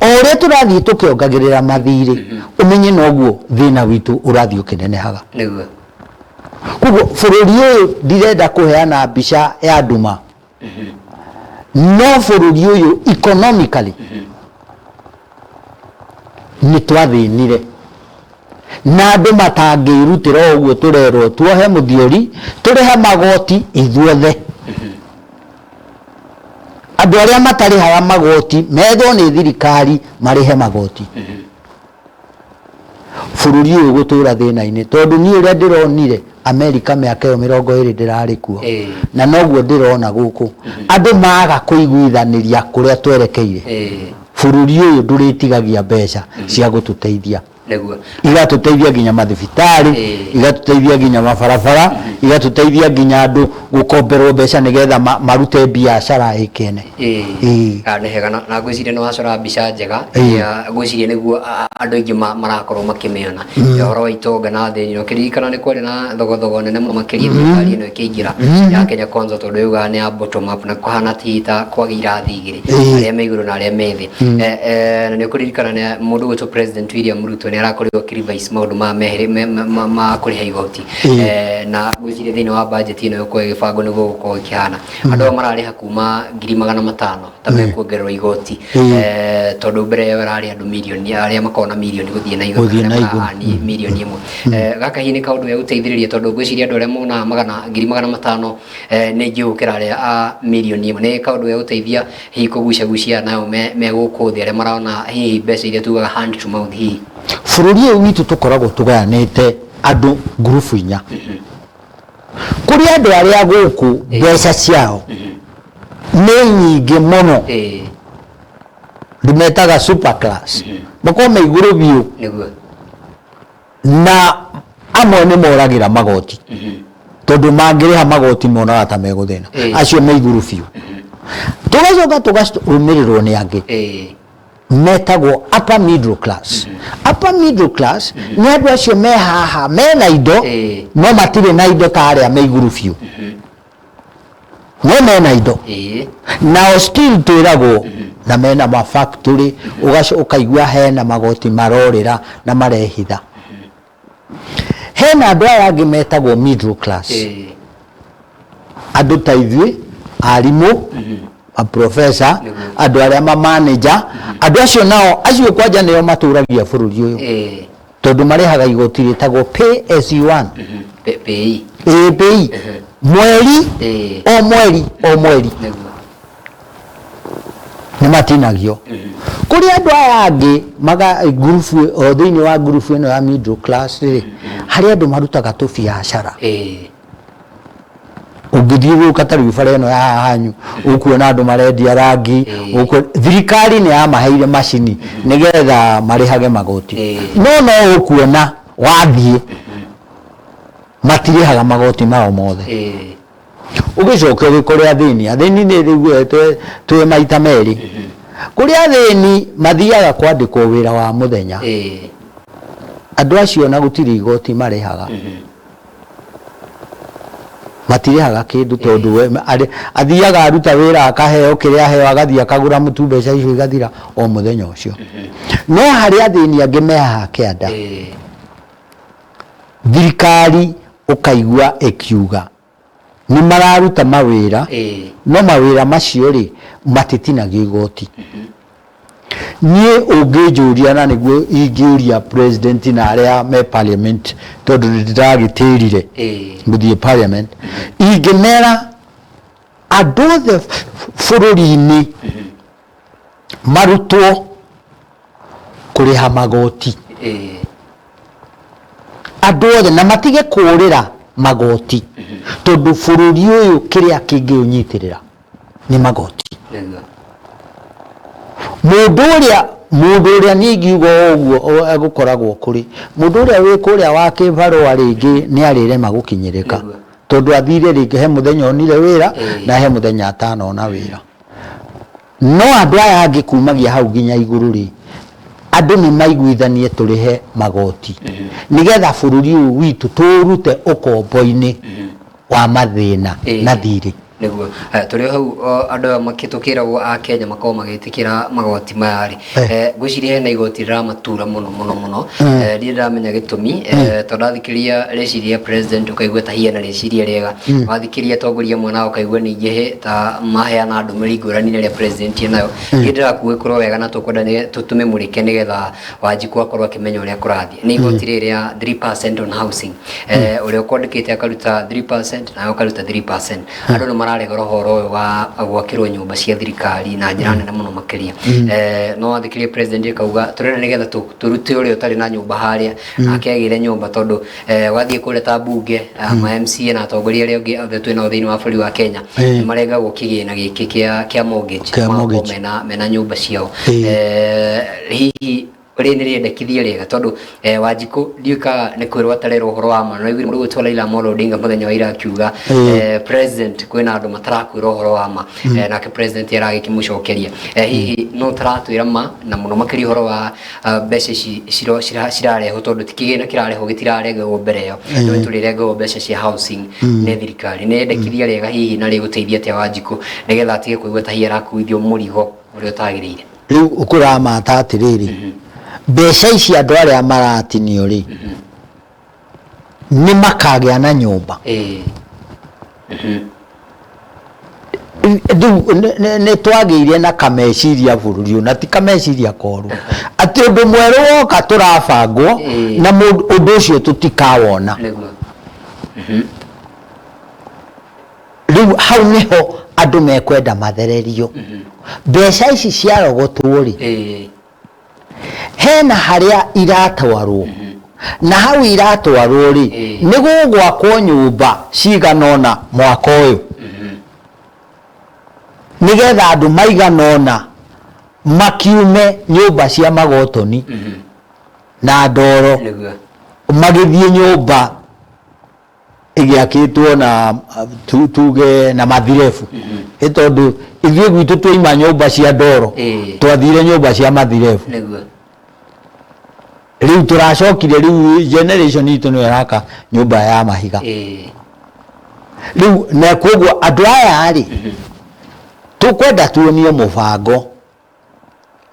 O ũrĩa tũrathiĩ tũkĩongagĩrĩra mathirĩ, ũmenye noguo thĩna witũ ũrathiĩ ũkĩnenehaga. Koguo bũrũri ũyũ ndirenda kũheana mbica ya nduma, no bũrũri ũyũ economically nĩ twathĩnire, na andũ matangĩrutĩra o ũguo tũrerwo tuohe mũthiori tũrĩhe magoti ithuothe. Andũ arĩa matarĩhaga magoti methwo nĩ thirikari marĩhe magoti. Bũrũri ũyũ gũtũra thĩna-inĩ, tondũ niĩ ũrĩa ndĩronire Amerika mĩaka ĩyo 20 ndĩrarĩ kuo, na noguo ndĩrona gũkũ, andũ maga kũiguithanĩria kũrĩa twerekeire, bũrũri ũyũ ndũrĩtigagia mbeca cia gũtũteithia. Igatũteithia nginya mathibitarĩ, igatũteithia nginya mabarabara, igatũteithia nginya andũ gũkomberwo mbeca nĩgetha marute biacara ĩkene. Ĩĩ. Ah, nĩ hega na ngwĩciria nĩ wacora mbica njega ĩrĩa ngwĩciria nĩguo andũ aingĩ marakorwo makĩmĩona ya ũhoro wa itonga na thĩni. Na ũkĩririkana nĩ kwarĩ na thogothogo nene mũno makĩria thirikari ĩno ĩkĩingĩra ya Kenya Kwanza, tondũ yugaga nĩ ya bottom up, na kũhana ti ta kwagĩa irathi igĩrĩ, arĩa me igũrũ na arĩa me thĩ. Na nĩ ũkũririkana nĩ mũndũ ũgwĩtwo President William Ruto nĩ arakorirwo akĩ revise maũndũ ma mehere ma kũrĩha igoti. Na ngwĩciria thĩinĩ wa budget ĩno ĩgũkorwo ĩgĩbangwo nĩguo gũkorwo ĩkĩhana, andũ aya mararĩha kuma 500,000 ta mekuongererwo igoti. Tondũ mbere ĩyo ĩrarĩ andũ mirioni, arĩa makoragwo na mirioni gũthiĩ na igũrũ, Gũthiĩ na arĩa igũrũ. mara-earn 1 mirioni. Gaka hihi nĩ kaũndũ gegũteithĩrĩria, tondũ ngwĩciria andũ arĩa monaga 500,000 nĩ aingĩ gũkĩra arĩa a 1 mirioni? Nĩ kaũndũ gegũteithia hihi kũgucagucia nao me gũkũ thĩ arĩa marona hihi mbeca iria tugaga hand to mouth hihi? Bũrũri ũyũ witũ tũkoragwo tũgayanĩte andũ ngurubu inya. Kũrĩ andũ arĩa gũkũ mbeca ciao nĩ nyingĩ mũno, ndĩmetaga super class, makorwo me igũrũ biũ, na amwe nĩ moragĩra magoti. Tondũ mangĩrĩha magoti monaga ta megũthĩna. Acio me igũrũ biũ. Tũgacoka tũkarũmĩrĩrwo nĩ angĩ metagwo upper middle class. Upper middle class nĩ andũ acio me haha mena indo, no matirĩ na indo ta arĩa me igũrũ biũ, no mena indo. Nao still twĩragwo na mena ma factory, ũkaigua hena magoti marorĩra na marehitha. Hena andũ aya angĩ metagwo middle class, andũ ta ithuĩ arimũ, maprofesa, andũ arĩa ma manager. Andũ acio nao, acio kwanja nĩo matũragia bũrũri ũyũ, tondũ marĩhaga igoti rĩtagwo pay as you earn. PAYE. Ĩĩ, PAYE, mweri o mweri o mweri. Nĩ matinagio. Kũrĩ andũ aya angĩ maga ngurubu o thĩinĩ wa ngurubu ĩno ya middle class rĩ, harĩ andũ marutaga tũbiacara. Ũngĩthiĩ gũka ta rĩu bara ĩno ya haha hanyu, ũkuona andũ marendia rangi. Thirikari nĩ yamaheire macini nĩgetha marĩhage magoti, no no ũkuona wathiĩ matirĩhaga magoti mao mothe. Ũgĩcoke ũgĩkore athĩni. Athĩni nĩ rĩu twĩ maita merĩ. Kũrĩ athĩni mathiaga kwandĩkwo wĩra wa mũthenya. Andũ acio na gũtirĩ igoti marĩhaga, matirĩhaga kĩndũ, tondũ we athiaga aruta wĩra, akaheo kĩrĩa aheo, agathiĩ akagũra mũtu, mbeca icio igathira o mũthenya ũcio. No harĩ athĩni angĩ me haha kĩanda, thirikari ũkaigua ĩkiuga nĩ mararuta mawĩra, no mawĩra macio rĩ, matitinagio igoti. Niĩ ũngĩnjũria, na nĩguo ingĩũria president na arĩa me parliament, tondũ nĩ ndĩragĩtĩrire gũthiĩ parliament, ingĩmera andũ othe bũrũri-inĩ marutwo kũrĩha magoti, andũ othe, na matige kũrĩra magoti, tondũ bũrũri ũyũ kĩrĩa kĩngĩũnyitĩrĩra nĩ magoti. Mũndũ ũrĩa niĩ ingiuga o ũguo gũkoragwo kũrĩ mũndũ ũrĩa wĩ kũrĩa wa kĩbarũa, rĩngĩ nĩ arĩrema gũkinyĩrĩka, tondũ athire rĩngĩ he mũthenya onire wĩra na he mũthenya atanona wĩra. No andũ aya angĩ kumagia hau nginya igũrũ rĩ, andũ nĩ maiguithanie tũrĩhe magoti nĩgetha bũrũri ũyũ witũ tũũrute ũkombo-inĩ wa mathĩna na thirĩ. Nĩguo. Tũrĩ o hau andũ aya tũkĩragwo a Kenya makorwo magĩtĩkĩra magoti maya rĩ, ngwĩciria hena igoti rĩramatura mũno mũno mũno. Ndirĩ ndĩramenya gĩtũmi, tondũ ndathikĩrĩria rĩciria president ũkaigua ta hiana rĩciria rĩega, wathikĩrĩria atongoria amwe nao ũkaigua ningĩ ta maheana ndũmĩrĩri ngũrani na ĩrĩa president enayo. Ndirĩ ndĩrakuĩkũrwo wega, na tũkwenda tũmĩmũrĩke nĩgetha Wanjikũ akorwo akĩmenya ũrĩa kũrathiĩ. Nĩ igoti rĩrĩ rĩa 3% on housing, ũrĩa ũkwandĩkĩte akaruta 3% nawe ũkaruta 3%. Andũ nĩ mararegera ũhoro ũyũ wa gwakĩrwo nyũmba cia thirikari na njĩra nene mũno makĩria. No wathikĩrĩria president akauga tũrenda nĩgetha tũrute ũrĩa ũtarĩ na nyũmba harĩa nake agĩre nyũmba, tondũ wathiĩ kũrĩa ta mbunge, ma MCA na atongoria arĩa angĩ othe twĩ nao thĩinĩ wa bũrũri wa Kenya, nĩ marengagwo kĩgĩna gĩkĩ kĩa mortgage, Kĩa magakorwo mortgage. mena nyũmba ciao. Hihi rĩrĩ nĩ rĩendekithia rĩega? Tondũ Wanjikũ ndiũĩ kana nĩ kwĩrwo atarerwo ũhoro wa ma. Nĩwaiguire mũndũ ũgwĩtwo Raila Amolo Odinga mũthenya wa ira akiuga, president, kwĩna andũ matarakwĩra ũhoro wa ma. Nake president aragĩkĩmũcokeria. Hihi no taratwĩra ma, na mũno makĩria ũhoro wa mbeca ici cirarehwo, tondũ ti kĩgĩna kĩrarehwo gĩtirarengagwo mbere ĩyo, no tũrĩrengagwo mbeca cia housing nĩ thirikari. Nĩ rĩendekithia rĩega hihi, na rĩgũteithia atĩa Wanjikũ nĩgetha atige kũigua ta hihi arakuithio mũrigo ũrĩa ũtagĩrĩire? Rĩu ũkũramata atĩrĩrĩ, mbeca ici andũ arĩa maratinio rĩ, nĩ makagĩa na nyũmba? Rĩu nĩ twagĩire na kameciria bũrũri ũyũ, na ti kameciria koru, atĩ ũndũ mwerũ woka tũrabangwo na ũndũ ũcio tũtikawona. Rĩu hau nĩho andũ mekwenda mathererio mbeca ici ciarogotwo rĩ, hena harĩa iratwarwo, na hau iratwarwo rĩ, nĩ gũgwakwo nyũmba cigana ũna mwaka ũyũ, nĩgetha andũ maigana ũna makiume nyũmba cia magotoni na ndoro, magĩthiĩ nyũmba. Ĩgĩakĩtwo na tuge na mathirebu, ĩ tondũ ithuĩ gwitũ twaima nyũmba cia ndoro, twathire nyũmba cia mathirebu. Rĩu tũracokire, rĩu generation itũ nĩyo ĩraka nyũmba ya mahiga. Rĩu na koguo andũ aya rĩ, tũkwenda tuonio mũbango,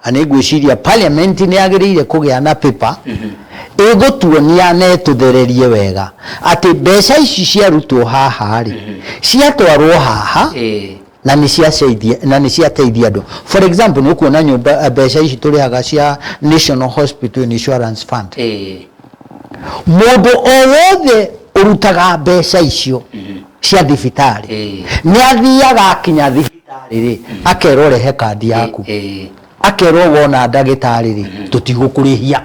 na nĩ ngwĩciria parliament nĩ yagĩrĩire kũgĩa na paper ĩgũtuonia na ĩtũthererie wega atĩ mbeca ici ciarutwo haha rĩ, ciatwarwo haha na nĩ ciateithia, na nĩ ciateithia andũ. For example, nĩ ũkuona nyũmba, mbeca ici tũrĩhaga cia National Hospital Insurance Fund, mũndũ o wothe ũrutaga mbeca icio cia thibitarĩ nĩ athiaga akinya thibitarĩ rĩ, akerwo rehe kandi yaku, akerwo wona ndagĩtarĩ rĩ, tũtigũkũrĩhia,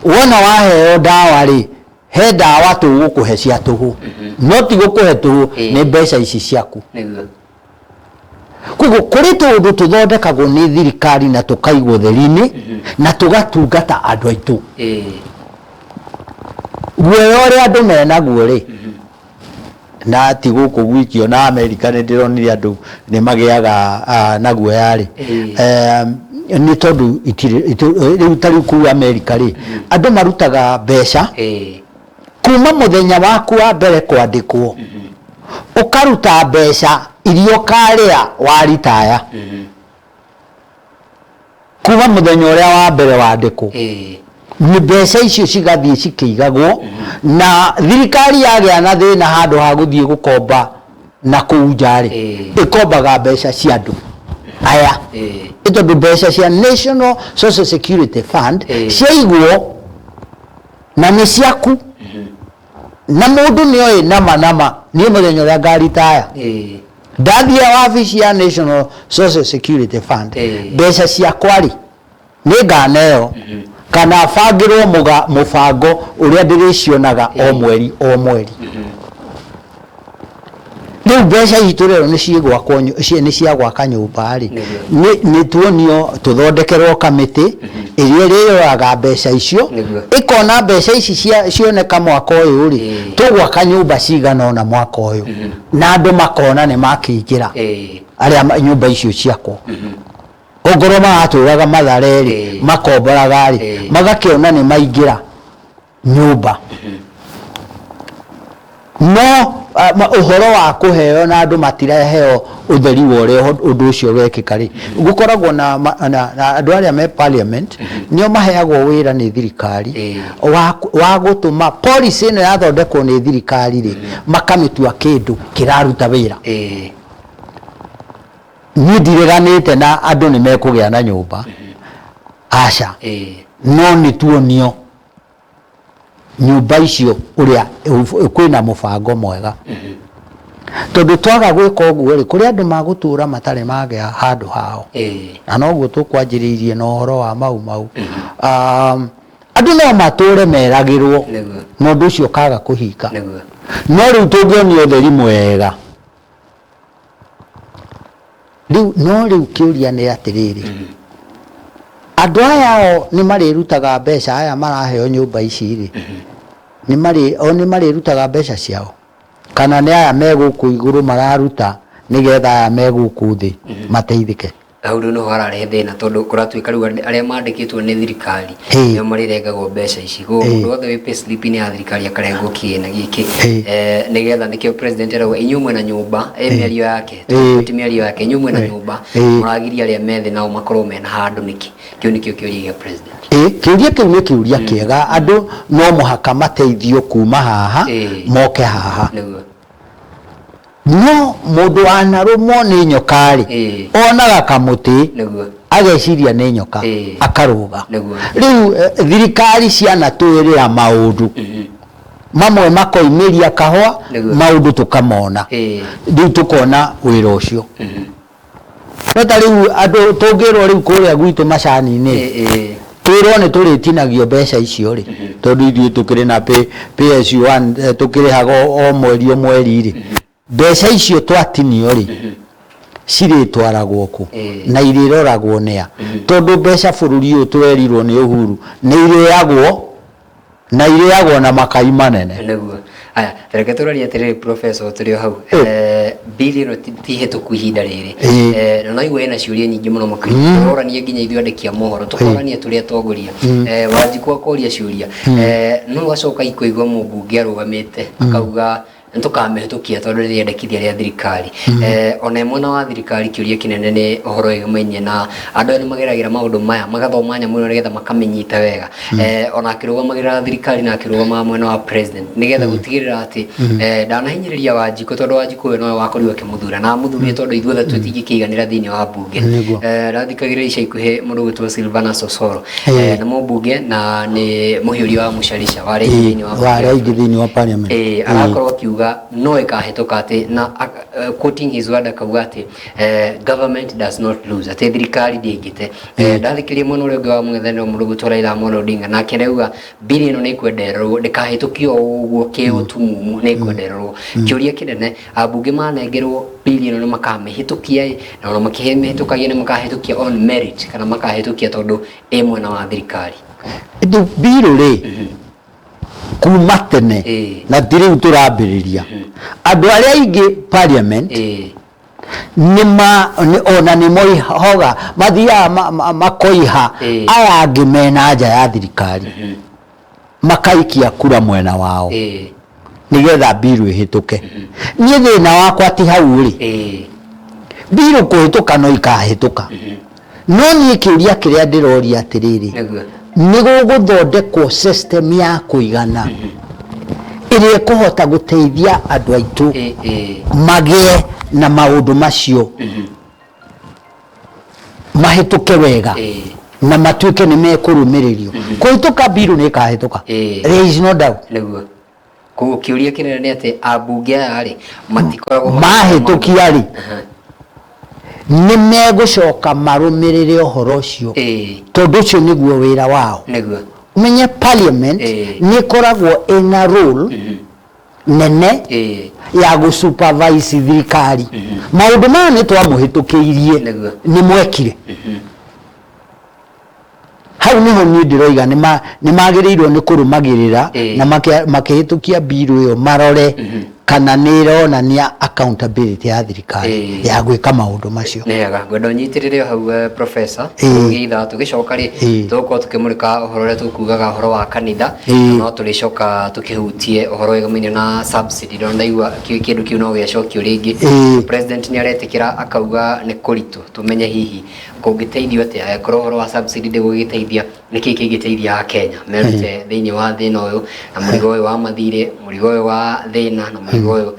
wona waheo ndawa rĩ, he ndawa tũgũkũhe cia tũhũ, no ti gũkũhe tũhũ, nĩ mbeca ici ciaku. Koguo kũrĩ tũũndũ tũthondekagwo nĩ thirikari na tũkaigwo theri-inĩ na tũgatungata andũ aitũ. Guoya ũrĩa andũ menaguo rĩ, na ti gũkũ gwiki, ona Amerika nĩ ndĩronire andũ nĩ magĩaga na guoya rĩ, nĩ tondũ itirĩ, rĩu ta rĩu kũu Amerika rĩ, andũ marutaga mbeca kuma mũthenya waku wa mbere kwandĩkwo, ũkaruta mbeca iria ũkarĩa wa ritaya, kuma mũthenya ũrĩa wa mbere wandĩkwo. Nĩ mbeca icio cigathiĩ cikĩigagwo, na thirikari yagĩa na thĩna, handũ ha gũthiĩ gũkomba na kũu nja rĩ, ĩkombaga mbeca cia andũ aya, nĩ tondũ mbeca cia National Social Security Fund ciaigwo na nĩ ciaku, na mũndũ nĩ oĩ nama nama niĩ mũthenya ũrĩa ngaritaya, ndathiĩ wabici ya National Social Security Fund, mbeca ciakwa rĩ, nĩ nganeo kana bangĩrwo mũbango ũrĩa ndĩrĩcionaga o mweri o mweri. Rĩu mbeca ici tũrerwo nĩ cigwakwo nĩ cia gwaka nyũmba rĩ, nĩ tuonio tũthondekerwo kamĩtĩ ĩrĩa ĩrĩroraga mbeca icio, ĩkona mbeca ici cioneka mwaka ũyũ rĩ, tũgwaka nyũmba cigana ũna mwaka ũyũ, na andũ makona nĩ makĩingĩra arĩa nyũmba icio ciakwo. Ongorwo maratũraga Mathare rĩ, makomboraga rĩ, magakĩona nĩ maingĩra nyũmba. No ũhoro wa kũheo na andũ matiraheo ũtheri wa ũrĩa ũndũ ũcio wekĩka rĩ, gũkoragwo na, na, na andũ arĩa me parliament nĩo maheagwo wĩra nĩ thirikari wa gũtũma policy ĩno yathondekwo nĩ thirikari rĩ, makamĩtua kĩndũ kĩraruta wĩra. Niĩ ndireganĩte na andũ nĩ mekũgĩa na nyũmba, aca, no nĩ tuonio nyũmba icio ũrĩa kwĩna mũbango mwega, tondũ twaga gwĩka ũguo rĩ, kũrĩ andũ magũtũra matarĩ magĩa handũ hao, na noguo tũkwanjĩrĩirie na ũhoro wa Mau Mau. Andũ no matũre meragĩrwo na ũndũ ũcio ũkaga kũhinga, no rĩu tũngĩonio ũtheri mwega rĩu. No rĩu kĩũria nĩ atĩrĩrĩ, andũ aya o nĩ marĩrutaga mbeca, aya maraheo nyũmba ici rĩ, nĩ marĩ o nĩ marĩrutaga mbeca ciao, kana nĩ aya me gũkũ igũrũ mararuta nĩgetha aya me gũkũ thĩ mateithĩke? Hau rĩu nĩho hararehe thĩna, tondũ kũratuĩka rĩu arĩa mandĩkĩtwo nĩ thirikari nĩo marĩrengagwo mbeca ici. Koguo mũndũ wothe wĩ pay slip-inĩ ya thirikari akarengwo kĩgĩna gĩkĩ. Nĩgetha nĩkĩo president arauga inyuĩ mwena nyũmba, ĩ mĩario yake, ti mĩario yake, inyuĩ mwena nyũmba mũragiria arĩa me thĩ nao makorwo mena handũ nĩkĩ? Kĩu nĩkĩo kĩũria gĩa president. Ĩ, kĩũria kĩu nĩ kĩũria kĩega. Andũ no mũhaka mateithio kuma haha moke haha. No mũndũ wanarũmwo nĩ nyoka-rĩ, onaga kamũtĩ ageciria nĩ nyoka, akarũga. Rĩu thirikari cianatwĩrĩra maũndũ mamwe, makoimĩria kahũa, maũndũ tũkamona, rĩu tũkona wĩra ũcio. No ta rĩu andũ tũngĩrwo rĩu kũrĩa gwitũ macani-inĩ, twĩrwo nĩ tũrĩtinagio mbeca icio rĩ, tondũ ithuĩ tũkĩrĩ na pay, pay as you earn, tũkĩrĩhaga o mweri o mweri rĩ, mbeca icio twatinio rĩ, cirĩtwaragwo kũ na irĩroragwo nĩa? Tondũ mbeca bũrũri ũyũ twerirwo nĩ Uhuru nĩ irĩagwo, na irĩagwo na makai manene. Nĩguo. Aya, reke tũrorie atĩrĩrĩ, professor, tũrĩ o hau. Bill ĩno ti hĩtũku ihinda rĩrĩ. Na no igua ĩna ciũria nyingĩ mũno makĩria. Tũrorania nginya ithuĩ andĩki a mohoro, tũkorania tũrĩ atongoria. Wanjikũ akoria ciũria. No ũgacoka ikoigua mũmbunge arũgamĩte akauga nĩtũkamĩhĩtũkia tondũ nĩ rĩendekithia rĩa thirikari. Ona mwena wa thirikari, kĩũria kĩnene nĩ ũhoro wĩgĩmainie na andũ aya nĩ mageragĩra maũndũ maya, magathoma nyamũ ĩno nĩgetha makamĩnyita wega. Ona akĩrũgamagĩrĩra thirikari na akĩrũgamaga mwena wa president nĩgetha gũtigĩrĩra atĩ ndanahinyĩrĩria Wanjikũ, tondũ Wanjikũ ũyũ nowe wakorirwo akĩmũthura na amũthurire tondũ ithuothe tũtingĩkĩiganĩra thĩinĩ wa mbunge. Ndathikagĩrĩria ica ikuhĩ mũndũ ũgwĩtwo Silvana Sosoro, nĩ mũmbunge na nĩ mũhiũria wa Mũcarica wa arĩa aingĩ thĩinĩ wa wa arĩa aingĩ thĩinĩ wa parliament. Arakorwo akiuga no ĩkahĩtũka, atĩ na quoting his word, akauga atĩ government does not lose, atĩ thirikari ndĩngĩte. Ndathikĩria mwena ũrĩa ũngĩ wa mũng'ethanĩro, mũndũ ũgwĩtwo Raila Amolo Odinga, nake arauga bill ĩno nĩ ĩkwendererwo, ndĩkahĩtũkio o ũguo kĩũtumumu, nĩ ĩkwendererwo. Kĩũria kĩnene, ambunge manengerwo bill ĩno nĩ makamĩhĩtũkia ĩ, na ona makĩmĩhĩtũkagia nĩ makahĩtũkia on merit kana makahĩtũkia tondũ ĩ mwena wa thirikari? Ĩndĩ bill rĩ, kuma tene na ti rĩu tũrambĩrĩria, andũ arĩa aingĩ parliament nĩma ona nĩ moihoga mathiaga makoiha aya angĩ mena nja ya thirikari, makaikia kura mwena wao nĩgetha bill ĩhĩtũke. Niĩ thĩna wakwa ti hau rĩ. Bill kũhĩtũka no ikahĩtũka, no niĩ kĩũria kĩrĩa ndĩroria atĩrĩrĩ, nĩ gũgũthondekwo system ya kũigana ĩrĩa ĩkũhota gũteithia andũ aitũ Ĩĩ, ĩĩ. magĩe na maũndũ macio mahĩtũke wega na matuĩke nĩ mekũrũmĩrĩrio? Kũhĩtũka bill nĩ ĩkahĩtũka, there is no doubt. Nĩguo. Koguo kĩũria kĩnene nĩ atĩ ambunge aya rĩ, matikoragwo mahĩtũkia rĩ, nĩ megũcoka marũmĩrĩre ũhoro ũcio, tondũ ũcio nĩguo wĩra wao. Ũmenye parliament nĩ ĩkoragwo ĩna role nene ya gũ supervise thirikari. Maũndũ maya nĩ twamũhĩtũkĩirie, nĩ mwekire hau nĩho niĩ ndĩroiga nĩ magĩrĩirwo nĩ kũrũmagĩrĩra na makĩhĩtũkia bill ĩyo marore kana nĩ ĩronania accountability ya thirikari ya gwĩka maũndũ macio. Nĩ wega, ngwenda ũnyitĩrĩre o hau, professor. Tũgĩ ithaa tũgĩcoka rĩ, tũgũkorwo tũkĩmũrĩka ũhoro ũrĩa tũkugaga ũhoro wa kanitha. Na no tũrĩcoka tũkĩhutie ũhoro wĩgamaine na subsidy. Ndona ndaigua kĩndũ kĩu no gĩacokio rĩngĩ. President nĩ aretĩkĩra, akauga nĩ kũritũ. Tũmenye hihi kũngĩteithio atĩa, angĩkorwo ũhoro wa subsidy ndĩgũgĩteithia, nĩkĩ kĩngĩteithia Akenya merute thĩinĩ wa thĩna ũyũ na mũrigo ũyũ wa mathirĩ, mũrigo ũyũ wa thĩna na mũrigo ũyũ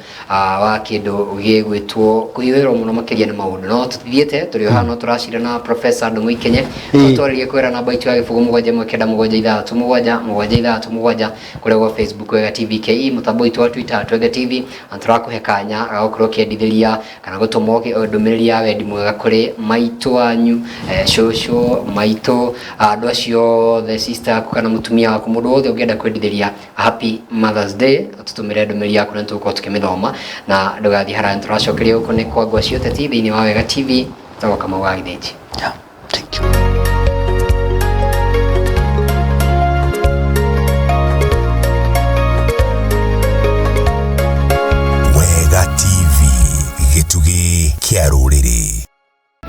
wa kĩndũ gĩgwĩtwo kũhiũhĩrwo mũno makĩria nĩ maũndũ. No tũtithiĩte, tũrĩ o haha no tũracira na Professor Ndung'u Ikenye. Twarĩrie kwĩra namba itũ ya 07196777767 kũrĩa gwa Facebook Wega TV KE, mũtambo witũ wa Twitter Twege TV, na tũrakũhe kanya ga gũkorwo ũkĩendithĩria kana gũtũma ndũmĩrĩri ya wendi mwega kũrĩ maitũ wanyu, cũcũ, maitũ, andũ acio othe, sister yaku kana mũtumia waku, mũndũ wothe ũngĩenda kwendithĩria Happy Mother's Day, tũtũmĩre ndũmĩrĩri yaku na nĩtũgũkorwo tũkĩmĩthoma. Na ndũgathiĩ haraya, nĩtũracokeria. Gũkũ nĩ kwa Ngwa cia Ũteti thĩinĩ wa Wega TV. Tagwo Kamau wa Gĩthĩnji. Yeah, thank you. Wega TV, gĩtugĩ kĩa rũrĩrĩ.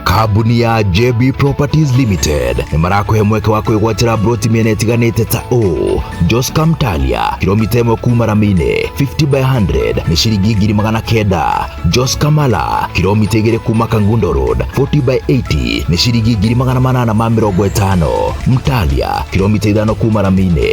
Kambuni ya JB Properties Limited nĩ marakũhe mweke wa kwĩgwatĩra broti mĩena ĩtiganĩte ta ũũ: Joska Mtalia, kilomita 1 kuma rami-inĩ, 50 by 100 nĩ ciringi 900,000. Joska Mala, kilomita 2 kuma Kangundo Road, 40 by 80 nĩ ciringi 850,000. Mtalia, kilomita 5 kuma rami-inĩ.